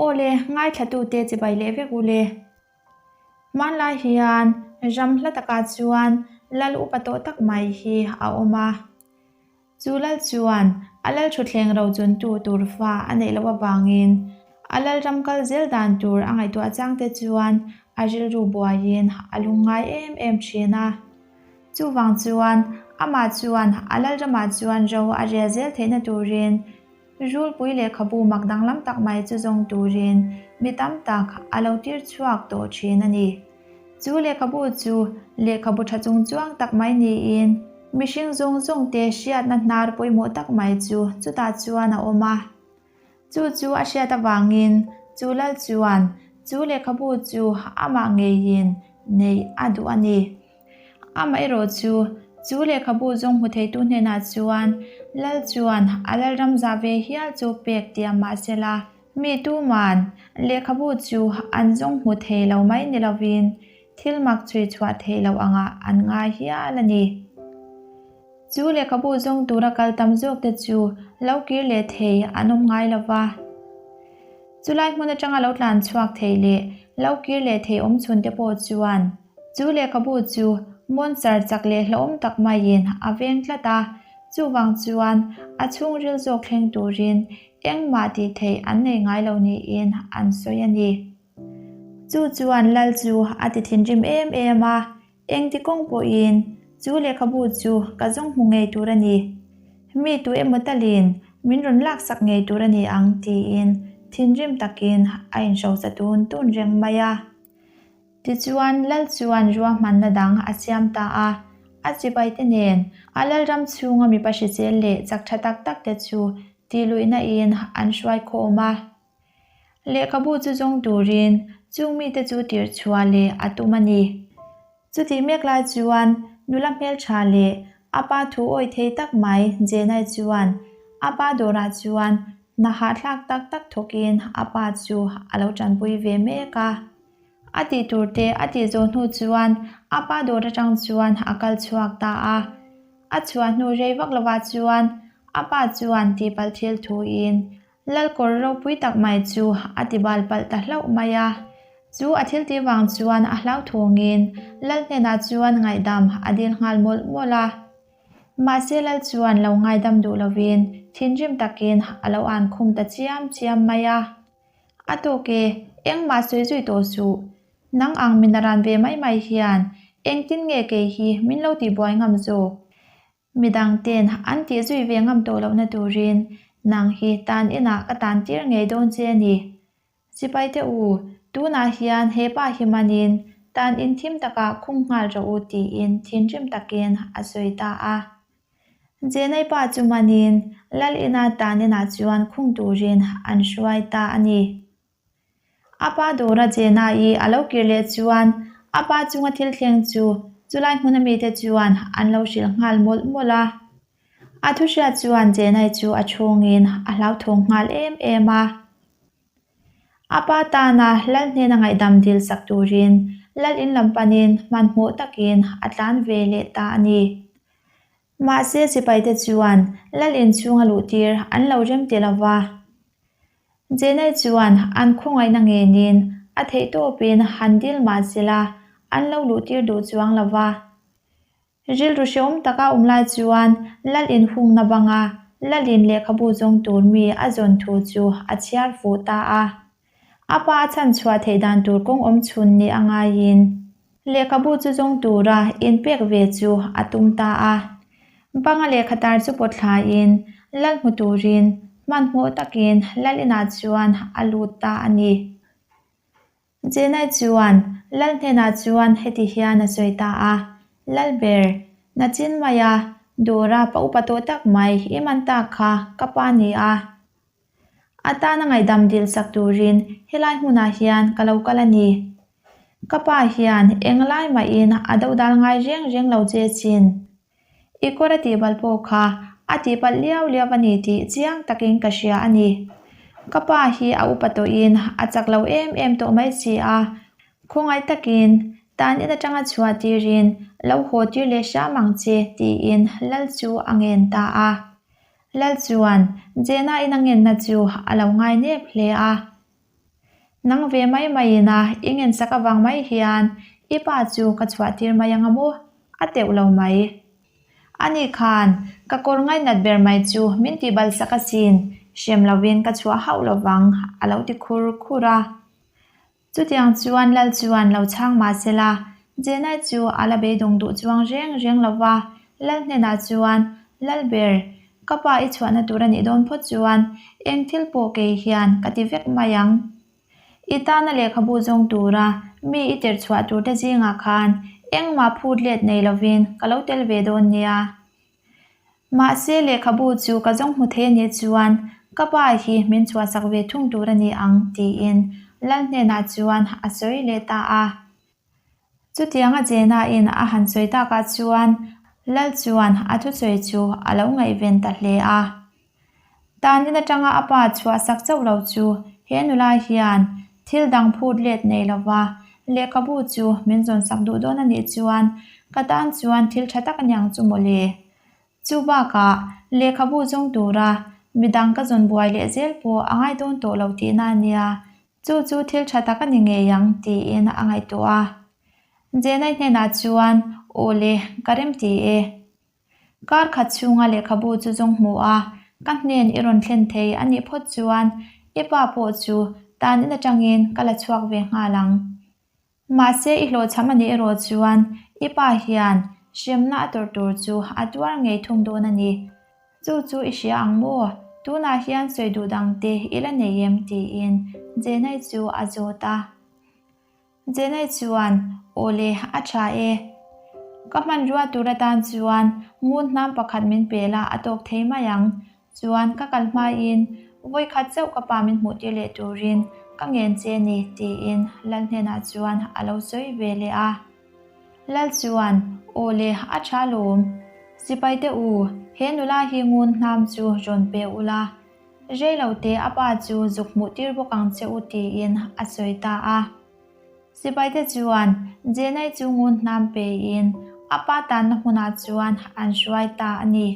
Aw le, ngaithlatute chibai leh vek u le. Hmanlai hian ram hla takah chuan lal upa tawh tak mai hi a awm a. Chu lal chuan a lal thutthleng ro chuntu tur fa a neih loh avangin a lal ram kal zel dan tur a ngaihtuah chang te chuan a rilru buaiin a lungngai em em thin a. Chuvang chuan amah chuan a lal ramah chuan ro a rel zel theihna turin Rulpui lehkhabu mak danglam tak mai chu zawng turin mi tam tak a lo tir chhuak tawh thin a ni. Chu lehkhabu chu lehkhabu tha chung chuang tak mai niin mihring zawng zawng te hriatna hnar pawimawh tak mai chu chutah chuan a awm a. Chu chu a hriat avangin chu lal chuan chu lehkhabu chu amah ngeiin neih a duh a ni. Amaherawh chu, chu lehkhabu zawng hmu theitu hnenah chuan Lal chuan a lalram zah ve hial chu pek tiam mah sela, mi tuman lehkhabu chu an zawng hmu thei lo mai ni lovin thil mak chhui chhuah theih loh angah an ngai hial a ni. Chu lehkhabu zawng tura kal tam zawk te chu lo kir leh thei an awm ngai lo va. Chulai hmun atanga lo tlan chhuak thei leh lo kir leh thei awm chhun te pawh chuan Chu lehkhabu chu monster chak leh hlauhawm tak maiin a veng tlat a, chuvang chuan a chhungril zawk thleng turin engmah tih theih an nei ngai lo niin an sawi a ni. Chu chuan Lal chu a ti thinrim em em a, engti kawng pawhin chu lehkhabu chu ka zawng hmu ngei tur a ni. Mi tu emaw talin min rawn laksak ngei tur a ni ang tiin thinrim takin a inhrosa tun tun reng mai a. Tichuan, Lal chuan ruahmanna dang a siam ta a. A chibaite nen a Lalram chhunga mipa hrisel leh chak tha tak tak te chu tihluihna in an hruai khawm a. Lehkhabu chu zawng turin chung mite chu tirhchhuah leh a tum a ni. Chutih mek lai chuan nula hmeltha leh a pa thu awih thei tak mai Jenai chuan a pa dawrah chuan hna hahthlak tak tak thawkin a pa chu a lo tanpui ve mek a. A tih tur te a tih zawh hnu chuan a pa dawr atang chuan a kal chhuak ta a. A chhuah hnu rei vak lovah chuan a pa chuan tihpalh thil thuin Lalkawr ropui tak mai chu a ti bal palh ta hlauh mai a. Chu a thil tih vang chuan a hlauthawngin Lal hnenah chuan ngaihdam a dil nghal mawlh mawlh a. Mahse Lal chuan lo ngaidam duh lovin thinrim takin a lo an khum ta chiam chiam mai a. A tawk e, engmah sawi zui tawh suh. Nang ang min a ran ve mai mai hian engtin nge kei hi min lo tihbuai ngam zawk? Midang ten an tih zui ve ngam tawh lohna turin nang hi tan inah ka tan tir ngei dawn che a ni. Sipai te u, tunah hian he pa hi manin tan in thim takah khung nghal rawh u tiin thinrim takin a sawi ta a. Jenai pa chu manin Lal ina tan inah chuan khung turin an hruai ta a ni. A pa dawra Jenai a lo kir leh chuan a pa chunga thil thleng chu chulai hmuna mite chuan an lo hrilh nghal mawlh mawlh a. A thu hriat chuan Jenai chu a chhungin a hlauthawng nghal em em a. A pa tana Lal hnena ngaihdam dil sak turin Lal in lam panin hmanhmawh takin a tlan ve leh ta a ni. Mahse sipaite chuan Lal in chhunga luh tir an lo rem ti lo va. Jenai chuan an khawngaihna ngenin a theihtawpin han dil mah sela an lo luh tir duh chuang lo va. Rilru hrehawm taka awm lai chuan Lal in hungna banga Lal in lehkhabu zawng tur mi a zawn thu chu a chhiar fuh ta a. A pa a chhan chhuah theih dan tur kawng awm chhun ni a ngaiin lehkhabu chu zawng tura inpek ve chu a tum ta a. Banga lehkha tar chu pawt thlaiin Lal hmu turin hmanhmawh takin Lal inah chuan a lut ta a ni. Jenai chuan Lal hnenah chuan heti hian a sawi ta a, Lalber, nachin maia dawra pa upa tawh tak mai i man tak kha ka pa ni a. A tana ngaihdam dil sak turin helai hmunah hian ka lo kal a ni. Ka pa hian englai mahin a dodal ngai reng reng lo che chin. I kawr a tihbal pawh kha a tihpalh liau liau a ni tih chiang takin ka hria a ni. Ka pa hi a upa tawhin a chak lo em em tawh mai si a, khawngaih takin tan in atanga chhuah tirin lo haw tir leh hram ang che tiin Lal chu a ngen ta a. Lal chuan Jena in a ngenna chu a lo ngai nep hle a. Nang ve mai mai ina i ngensak avang mai hian i pa chu ka chhuah tir mai anga maw? A teuh lo mai. Ani khan ka kawr ngainat ber mai chu min tihbal sak asin, hrem lovin ka chhuah hauh lovang a lo ti khur khur a. Chutiang chuan Lal chuan lo chhang mah sela, Jenai chu a la beidawng duh chuang reng reng lo va, Lal hnenah chuan, Lal ber, ka pa i chhuahna tur a nih dawn phawt chuan eng thil pawh kei hian ka ti vek mai ang. I tana lehkhabu zawng tura mi i tirh chhuah turte zingah khan engmah phut let nei lovin ka lo tel ve dawn nia. Mahse lehkhabu chu ka zawng hmu thei a nih chuan ka pa hi min chhuahsak ve thung tur a ni ang tiin Lal hnenah chuan a sawi leh ta a. Chutianga Jenain a han sawi takah chuan Lal chuan a thusawi chu a lo ngaihven ta hle a. Tanin atanga a pa chhuahsak chauh lo chu he nula hian thil dang phut let nei lova lehkhabu chu min zawnsak duh dawn a nih chuan ka tan chuan thil tha tak a niang chu mawle. Chu bakah lehkhabu zawng tura midang ka zawn buai leh zel pawh a ngai dawn tawh lo tihna a nia. Chu chu thil tha tak a ni ngei ang tiin a ngaihtuah a. Jenai hnenah chuan, Aw le, ka remti e. Kar khat chhunga lehkhabu chu zawng hmu a, ka hnen i rawn thlen thei a nih phawt chuan i pa pawh chu tan in atangin ka la chhuak ve nghal ang. Mahse i hlawhchham a nih erawh chuan i pa hian hremna a tawrh tur chu a tuar ngei thung dawn a ni. Chu chu i hria ang maw? Tunah hian sawi duh dang te i la nei em? tiin Jenai chu a zawt a. Jenai chuan, Aw le, a tha e. Ka hmanrua tur atan chuan ngun hnam pakhat min pe la a tawk thei mai ang. Chuan ka kal hmain vawikhat chauh ka pa min hmuh tir leh turin ka ngen che ni, tiin Lal hnenah chuan a lo sawi ve leh a. Lal chuan, Aw le, a tha lawm. Sipai te u, he nula hi ngun hnam chu rawn pe ula. Rei lo te a pa chu zuk hmuh tir bawk ang che u tiin a sawi ta a. Sipaite chuan Jenai chu ngun hnam peiin a pa tanna hmunah chuan an hruai ta a ni.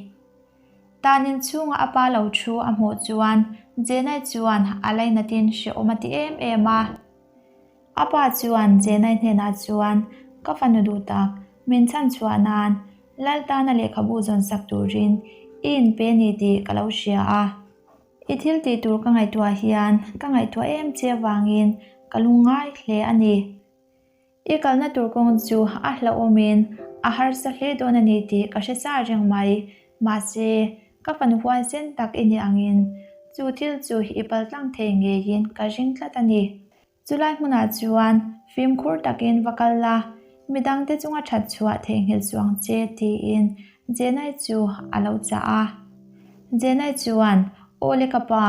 Tan in chhunga a pa lo thu a hmuh chuan Jenai chuan a lainatin hrehawm a ti em em a. A pa chuan Jenai hnenah chuan, Ka fanu duh tak, min chhan chhuah nan Lal tana lehkhabu zawn sak turin i inpe ni tih ka lo hria a. I thil tih tur ka ngaihtuah hian ka ngaihtuah em che avangin ka lungngai hle a ni. I kalna tur kawng chu a hlauhawmin a harsa hle dawn a ni tih ka hre sa reng mai. Mahse, ka fanu huaisen tak i nih angin chu thil chu i paltlang thei ngeiin ka ring tlat a ni. Chulai hmunah chuan fimkhur takin va kal la, midangte chunga that chhuah theihnghilh chuang che tiin Jenai chu a lo chah a. Jenai chuan, Aw le ka pa,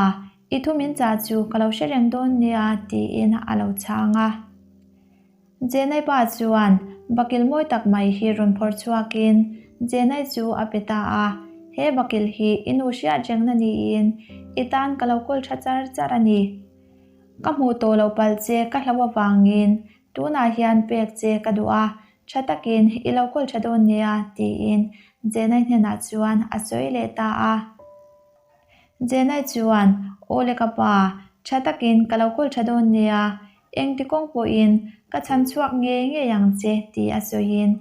i thu min chah chu ka lo hre reng dawn nia tiin a lo chhang a. Jenai pa chuan bakil mawi tak mai hi rawn phawrh chhuakin Jenai chu a pe ta a, He bakil hi i nu hriat rengna niin i tan ka lo kawl tha char char a ni. Ka hmuh tawh loh palh che ka hlauh avangin tunah hian pek che ka duh a, tha takin i lo kawl tha dawn nia tiin Jenai hnenah chuan a sawi leh ta a. Jenai chuan, Aw le ka pa, tha takin ka lo kawl tha dawn nia, engti kawng pawhin ka chhan chhuak ngei ngei ang che ti a sawiin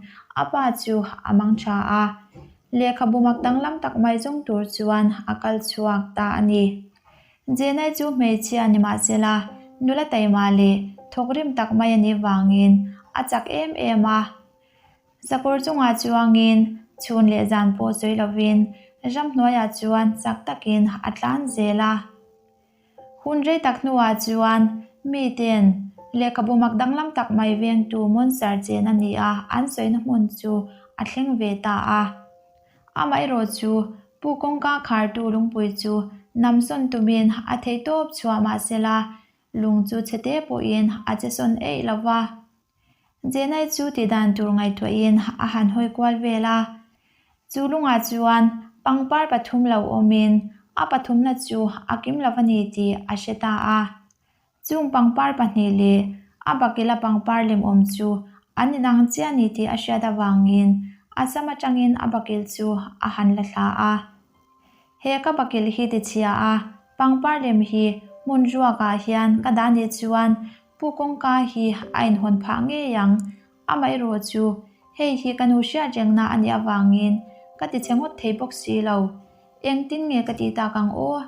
a pa chu a mang tha a. Lehkhabu mak danglam tak mai zawng tur chuan a kal chhuak ta a ni. Jenai chu hmeichhia ni mahsela nula taima leh thawkrim tak mai a nih vangin a chak em em a. Sakawr chungah chuangin chhun leh zan pawh sawi lovin ramhnuaiah chuan chak takin a tlan zel a. Hun rei tak hnuah chuan miten lehkhabu mak danglam tak mai vengtu Monsar chen a ni a, an sawina hmun chu a thleng ve ta a. Amaherawh chu Pu kawngka khartu lungpui chu namsawn tumin a theihtawp chhuah mahsela lung chu chhete pawhin a che sawn eih lo va. Jenai chu tihdan tur ngaihtuahin a han hawi kual vel a. Chu lungah chuan pangpar pathum lo awmin a pathumna chu a kim lo a ni tih a hre ta a. Chung pangpar pahnih leh a bakila pangpar lem awm chu an inang chiah ni tih a hriat avangin a sam atangin a bakil chu a han la thla a. He ka bakil hi tichhia a, pangpar lem hi Hmun ruakah hian ka dah nih chuan Pu kawngka hi a inhawn phah ngei ang. Amaherawh chu hei hi ka nu hriat rengna a nih avangin ka ti che ngawt thei bawk si lo. Engtin nge ka tih tak ang aw?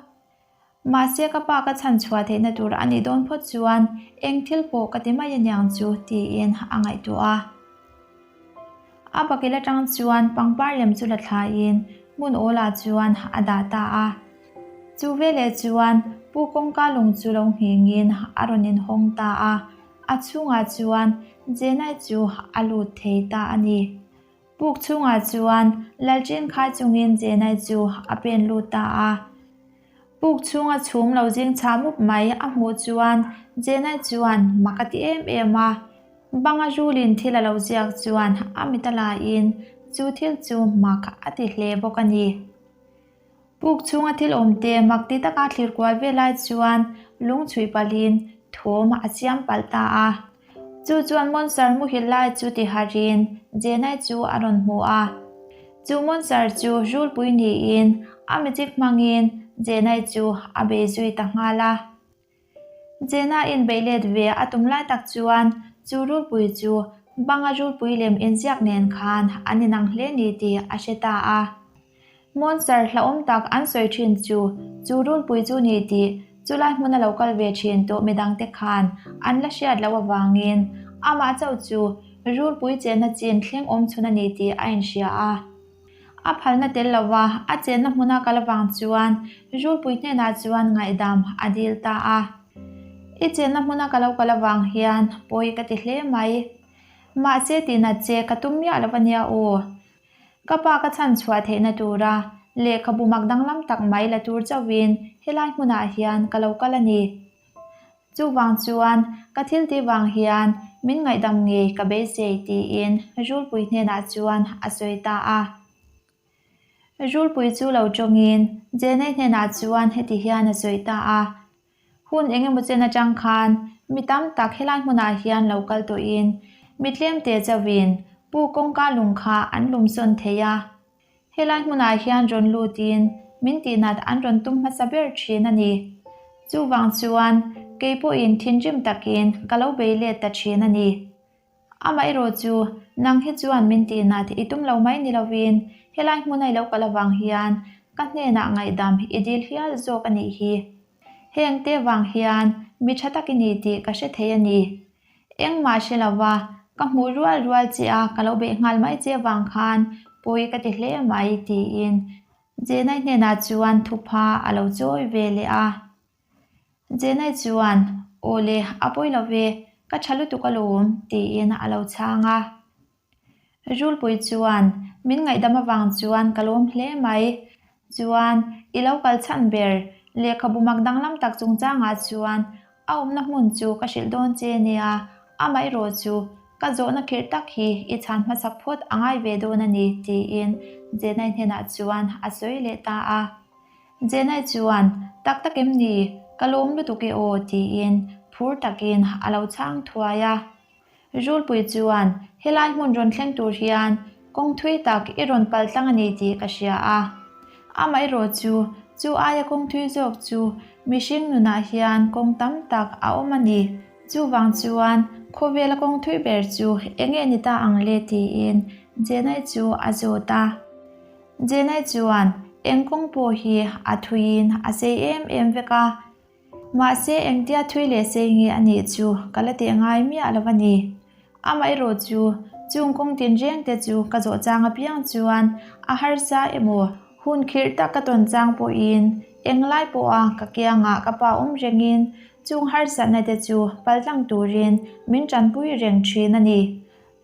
Mahse ka pa ka chhan chhuah theihna tur a nih dawn phawt chuan eng thil pawh ka ti mai aniang chu tiin a ngaihtuah a. A bakil atang chuan pangpar lem chu la thlaiin hmun awlah chuan a dah ta a. Chu veleh chuan Pu kawngka lung chu lo nghengin a rawn inhawng ta a, a chhungah chuan Jenai chu a lut thei ta a ni. Puk chhungah chuan Lalchin khai chungin Jenai chu a pen lut ta a. Puk chhunga chhum lo zing chhah mup mai a hmuh chuan Jenai chuan mak a ti em em a. Banga rulin thil a lo ziak chuan a mit a laiin chu thil chu mak a ti hle bawk a ni. Puk chhunga thil awmte mak ti taka thlir kual ve lai chuan lung chhuih palhin thawm a siam palh ta a. Chu chuan Monster muhil lai chu ti harin Jenai chu a rawn hmu a. Chu Monster chu rulpui niin a magic hmangin Jenai chu a bei zui ta nghal a. Jenna inbeih let ve a tum lai tak chuan chu rulpui chu banga rulpui lem inziak nen khan an inang hle ni tih a hre ta a. Monster hlauhawm tak an sawi thin chu chu rulpui chu ni tih chulai hmuna lo kal ve thin tawh midangte khan an la hriat loh avangin amah chauh chu rulpui chenna chin thleng awm chhun a ni tih a inhria a. A phalna tel lova a chenna hmuna kal avang chuan Rulpui hnenah chuan ngaihdam a dil ta a. I chenna hmuna ka lo kal avang hian pawi ka ti hle mai. Mahse tihnat che ka tum miah lo ania aw. Ka pa ka chhan chhuah theihna tura lehkhabu mak danglam tak mai la tur chauhin helai hmunah hian ka lo kal a ni. Chuvang chuan ka thil tih vang hian min ngaihdam ngei ka beisei tiin Rulpui hnenah chuan a sawi ta a. Rulpui chu lo tawngin Jenny hnenah chuan heti hian a sawi ta a, Hun eng emaw chen atang khan mi tam tak helai hmunah hian lo kal tawhin mi tlemte chauhin Pu kawngka lung kha an lumsawn thei a. Helai hmunah hian rawn lutin min tihnat an rawn tum hmasa ber thin a ni. Chuvang chuan kei pawhin thinrim takin ka lo bei let ta thin a ni. Amaherawh chu nang hi chuan min tihnat i tum lo mai ni lovin helai hmuna i lo kal avang hian ka hnenah ngaihdam i dil hial zawk a nih hi. Heng te vang hian mi tha tak i ni tih ka hre thei a ni. Engmah hre lova, ka hmuh rual rual che a, ka lo beih nghal mai che vang khan pawi ka ti hle mai, tiin Jenai hnenah chuan thupha a lo chawi ve leh a. Jenai chuan, Aw le, a pawi lo ve, ka tha lutuk alawm, tiin a lo chhang a. Rulpui chuan, Min ngaihdam avang chuan ka lawm hle mai. Chuan, i lo kal chhan ber, lehkhabu mak danglam tak chungchangah chuan a awmna hmun chu ka hrilh dawn che nia, amaherawh chu ka zawhna khirh tak hi i chhan hmasak phawt a ngai ve dawn a ni, tiin Jenai hnenah chuan a sawi leh ta a. Jenai chuan, Tak tak em ni? Ka lawm lutuk e aw, tiin phur takin a lo chhang thuai a. Rulpui chuan, Helai hmun rawn thleng tur hian kawng thui tak i rawn pal tlang a ni tih ka hria a. Amaherawh chu, chu aia kawng thui zawk chu mihring nunah hian kawng tam tak a awm a ni. Chuvang chuan, khawvela kawng thui ber chu eng nge ni ta ang le tiin Jenai chu a zawt a. Jenai chuan, Eng kawng pawh hi a thuiin a sei em em vek a. Mahse, engtia thui leh sei nge a nih chu ka la teh ngai miah lo a ni. Amaherawh chu, chung kawng tinreng te chu ka zawh chang apiang chuan a harsa emaw, hun khirh tak ka tawn chang pawhin englai pawha ka kiangah ka pa awm rengin chung harsatna te chu paltlang turin min tanpui reng thin a ni.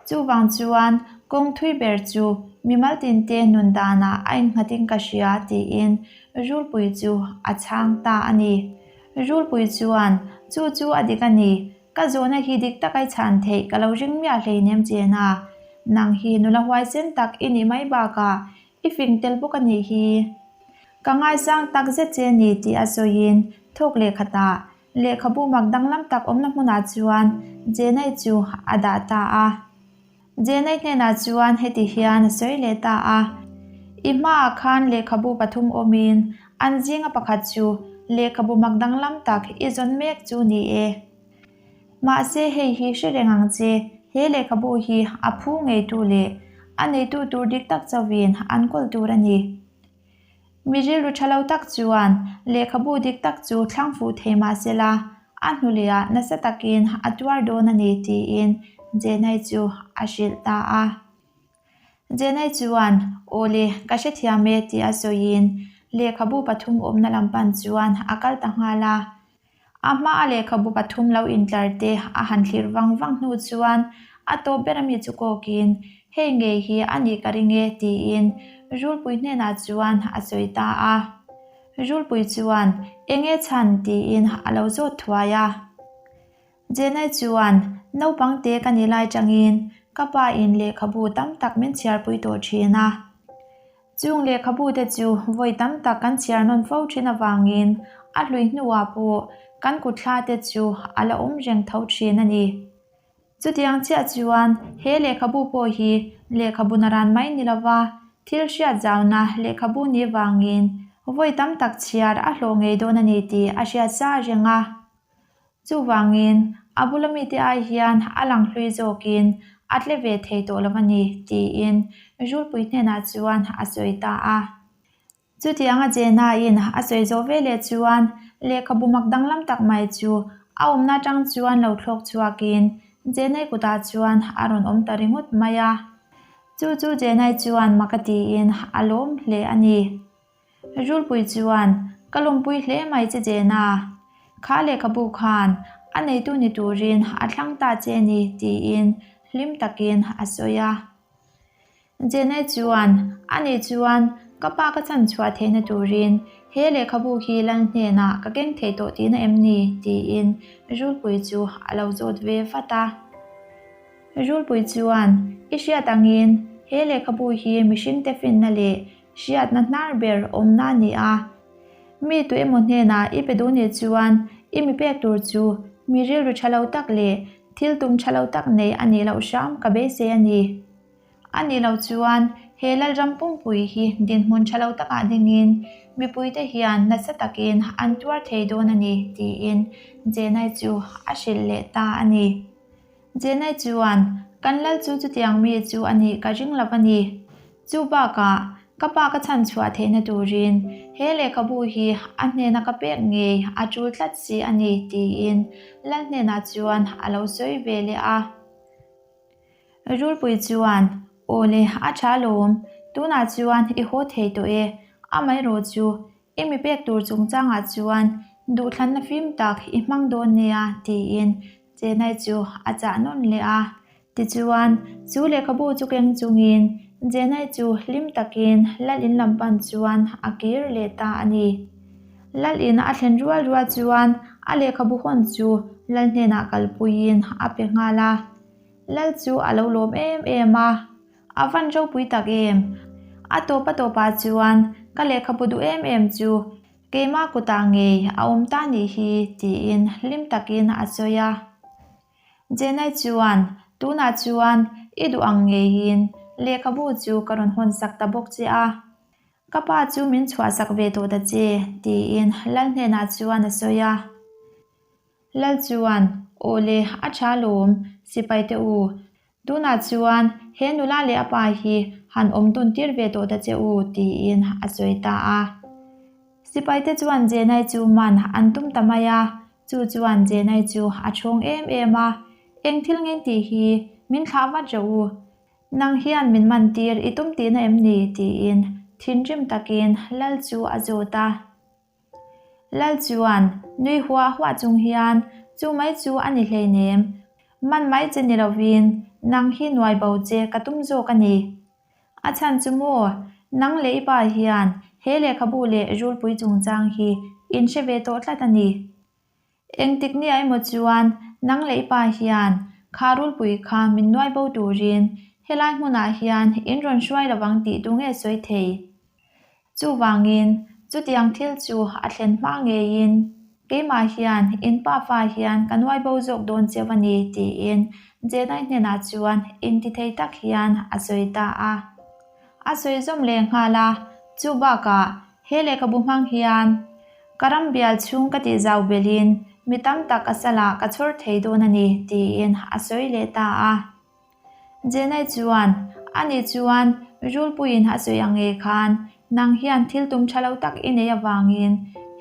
Chuvang chuan kawng thui ber chu mimal tinte nun danah a innghatin ka hria tiin Rulpui chu a chhang ta a ni. Rulpui chuan, Chu chu a dik a ni, ka zawhna hi dik tak ai chhan theih ka lo ring miah hleinem chen a, nang hi nula huaisen tak i nih mai bakah i fing tel bawk a nih hi. Ka ngaisang tak zet che ni tih a sawiin thawk leh khatah Lehkhabu mak danglam tak awmna hmunah chuan Jenai chu a dah ta a. Jenai hnenah chuan heti hian a sawi leh ta a, I hmaah khan lehkhabu pathum awmin an zinga pakhat chu Lehkhabu mak danglam tak i zawn mek chu ni e. Mahse hei hi hre reng ang che, he lehkhabu hi a phu ngeitu leh a neitu tur dik tak chauhin an kawl tur a ni. Mi rilru tha lo tak chuan lehkhabu dik tak chu thlang fuh thei mah sela, a hnu lehah nasa takin a tuar dawn a ni tiin Jenai chu a hrilh ta a. Jenai chuan, Aw le, ka hrethiam e tia sawiin lehkhabu pathum awmna lam pan chuan a kal ta nghal a. A hmaa lehkhabu pathum lo intlar te a han thlir vang vang hnu chuan a tawp ber ami chu kawkin, Hei ngei hi a nih ka ring e tiin Rulpui hnenah chuan a sawi ta a. Rulpui chuan, Enge chhan? tiin a lo zawt thuai a. Jenai chuan, Naupang te ka ni lai tangin ka pa in lehkhabu tam tak min chhiarpui tawh thin a. Chung lehkhabu te chu vawi tam tak kan chhiar nawn fo thin avangin a hlui hnuah pawh kan kutthla te chu a la awm reng tho thin a ni. Chutiang chiah chuan he lehkhabu pawh hi lehkhabu naran mai ni lova thil hriat zauna lehkhabu ni vangin vawi tam tak chhiar a hlawh ngei dawn a ni tih a hriat sa reng a. Chuvangin, a bula mite ai hian a lang hlui zawkin a tle ve thei tawh lo a ni, tiin Rulpui hnenah chuan a sawi ta a. Chutianga Jenna-in a sawi zawh veleh chuan lehkhabu mak danglam tak mai chu a awmna atang chuan lo thlawk chhuakin Jenna-i kutah chuan a rawn awm ta ringawt mai a. Chu chu Jenna-i chuan mak a tiin a lawm hle a ni. Rulpui chuan, Ka lawmpui hle mai che Jena. Kha lehkhabu khan a neitu ni turin a thlang ta che ni, tiin hlim takin a sawi a. Jena chuan, Ani chuan ka pa ka chhan chhuah theihna turin he lehkhabu hi lal hnenah ka keng thei tawh tihna em ni? tiin Rulpui chu a lo zawt ve vat a. Rulpui chuan, I hriat angin he lehkhabu hi mihringte finna leh Hriatna hnar ber awmna a ni a. Mi tu emaw hnenah i pe duh nih chuan i mi pek tur chu mi rilru tha lo tak leh thil tum tha lo tak nei a nih loh hram ka beisei a ni. A nih loh chuan he Lalram pumpui hi dinhmun tha lo takah dingin mipuite hian nasa takin an tuar thei dawn a ni tiin Jenai chu a hrilh leh ta a ni. Jenai chuan, Kan lal chu chutiang mi chu a nih ka ring lo a ni. Chu bakah, ka pa ka chhan chhuah theihna turin he lehkhabu hi a hnena ka pek ngei a tul tlat si a ni, tiin lal hnenah chuan a lo sawi ve leh a. Rulpui chuan, Aw le, a tha lawm. Tunah chuan i haw thei tawh e. Amaherawh chu I mi pek tur chungchangah chuan duhthlanna fim tak i hmang dawn nia tiin Jenai chu a chah nawn leh a. Tichuan, chu lehkhabu chu keng chungin Jenai chu hlim takin Lal in lam pan chuan a kir leh ta a ni. Lal in a thlen rual rual chuan a lehkhabu hawn chu Lal hnenah kalpuiin a pe nghal a. Lal chu a lo lawm em em a. A van ropui tak em? A tawp a tawpah chuan ka lehkhabu duh em em chu keimah kutah ngei a awm ta nih hi tiin hlim takin a sawi a. Jenai chuan, Tunah chuan i duh ang ngeiin lehkhabu chu ka rawn hawn sak ta bawk che a. Ka pa chu min chhuahsak ve tawh ta che tiin Lal hnenah chuan a sawi a. Lal chuan, Aw le, a tha lawm, sipai te u. Tunah chuan he nula leh a pa hi han awm dun tir ve tawh ta che u, tiin a sawi ta a. Sipai te chuan Jenai chu man an tum ta mai a, chu chuan Jenai chu a chhawng em em a, Eng thil ngen tih hi min thlah vat rawh u, nang hian min man tir i tum tihna em ni? tiin thinrim takin Lal chu a zawt a. Lal chuan nui huah huah chung hian, Chu mai chu a ni hleinem, man mai che ni lovin nang hi nuai bo che ka tum zawk a ni. A chhan chu maw, nang leh i pa hian he lehkhabu leh rulpui chungchang hi in hre ve tawh tlat a ni. Engtik nia emaw chuan nang leh i pa hian kha rulpui kha min nuai bo turin helai hmunah hian in rawn hruai lovang tih tu nge sawi thei? Chuvangin, chutiang thil chu a thlen hma ngeiin keimah hian in pa fa hian ka nuai bo zawk dawn cheu a ni tiin Jenai hnenah chuan intithei tak hian a sawi ta a. A sawi zawm leh nghal a, chu bakah he lehkhabu hmang hian. Ka ram bial chhung ka tih zau belhin mi tam tak a salah ka chhawr thei dawn a ni, tiin a sawi leh ta a. Jenai chuan, Ani chuan Rulpuiin a sawi ang nge khan nang hian thil tum tha lo tak i nei avangin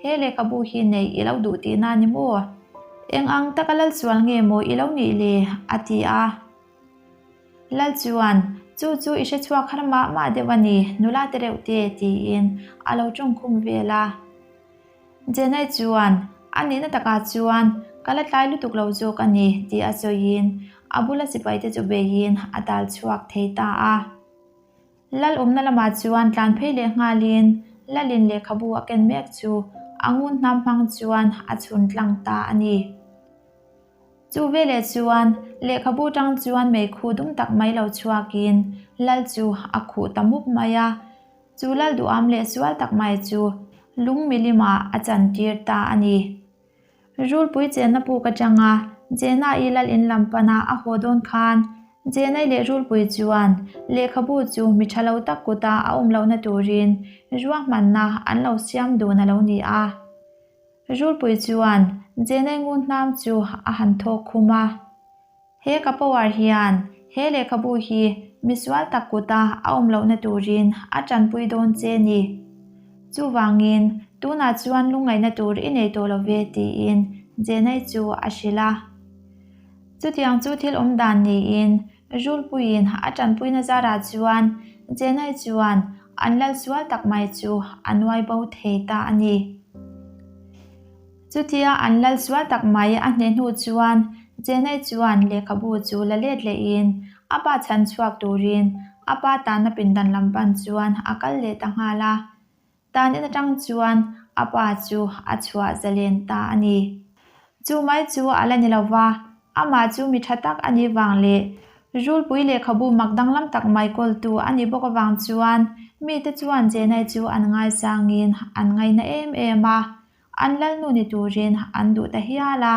he lehkhabu hi neih i lo duh tihna a ni maw? Eng ang taka lal sual nge maw i lo nih le? a ti a. Lal chuan, Chu chu i hre chhuak har mah mah deuh a ni, nula te reuh te, tiin a lo tawngkhum vel a. Jenai chuan, A nihna takah chuan ka la tlai lutuk lo zawk a ni, tih a sawiin a bula sipaite chu beiin a tal chhuak thei ta a. Lal awmna lamah chuan tlan phei leh nghalin Lalin lehkhabu a ken mek chu a ngun hnam hmang chuan a chhun tlang ta a ni. Chu veleh chuan lehkhabu tang chuan meikhu dum tak mai lo chhuakin Lal chu a khuh ta mup mai a. Chu Lal duham leh sual tak mai chu lung milimah a chantir ta a ni. Rulpui chenna puk atanga Jenna-i lal in lam pana a haw dawn khan Jenna-i leh Rulpui chuan lehkhabu chu mi tha lo tak kuta a awm lohna turin ruahmanna an lo siam dun a lo ni a. Rulpui chuan Jenna-i ngun hnam chu a han thawk khum a. He ka power hian he lehkhabu hi misual tak kuta a awm lohna turin a tanpui dawn che ni. Chuvangin tunah chuan lungngaihna tur i nei tawh lo ve tiin Jenai chu a hrilh a. Chutiang chu thil awm dan niin Rulpuiin a tanpuina zarah chuan Jenai chuan an lal sual tak mai chu a nuai bo thei ta a ni. Chutia an lal sual tak mai a hneh hnu chuan Jenai chuan lehkhabu chu la let lehin a pa chhan chhuak turin a pa tanna pindan lam pan chuan a kal leh ta nghal a. Tan in atang chuan a pa chu a chhuah zalen ta a ni. Chu mai chu a la ni lo va, amah chu mi tha tak a nih vang leh Rulpui lehkhabu mak danglam tak mai kawltu a nih bawk avang chuan mite chuan Jenai chu an ngaisangin an ngaina em em a. An lalnu ni turin an duh ta hial a.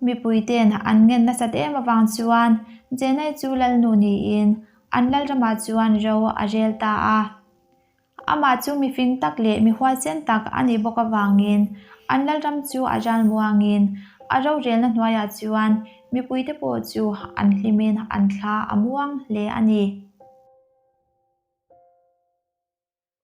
Mipuite'n an ngen nasat em avang chuan Jenai chu lalnu niin an lalramah chuan ro a rel ta a. Amah chu mifing tak leh mi huaisen tak a nih bawk avangin an lalram chu a ral muangin a rorelna hnuaiah chuan mipuite pawh chu an hlimin an thla a muang hle a ni.